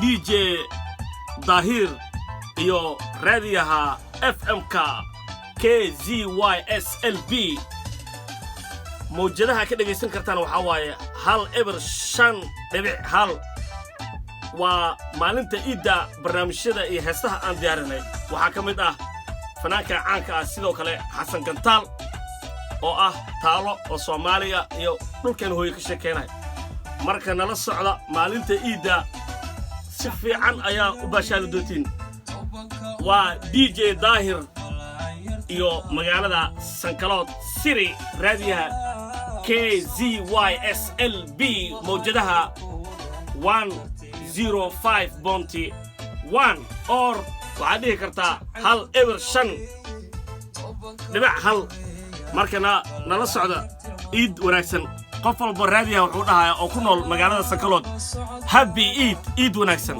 DJ Daahir iyo raadiyaha FM-ka KZYS LP. Mawjadaha ka dhegaysan kartaan waxaa waaye 105.1. Waa maalinta iidda. Barnaamijyada iyo heestaha aan diyaarinay waxaa ka mid ah fanaanka caanka ah, sidoo kale Xasan Gantaal, oo ah taalo oo Soomaaliya iyo dhulkan hooye ka sheekaynaya. Marka nala socda maalinta iidda, si fiican ayaa u baashaali doontiin. Waa DJ Daahir iyo magaalada St. Cloud City, raadiyaha KZYS LP, mawjadaha 105.1, or waxaad dhihi kartaa 105.1. Markana nala socda. Iid wanaagsan. Qof walba raadiyaha wuxuu dhahayaa oo ku nool magaalada St. Cloud, happy Iid, iid wanaagsan.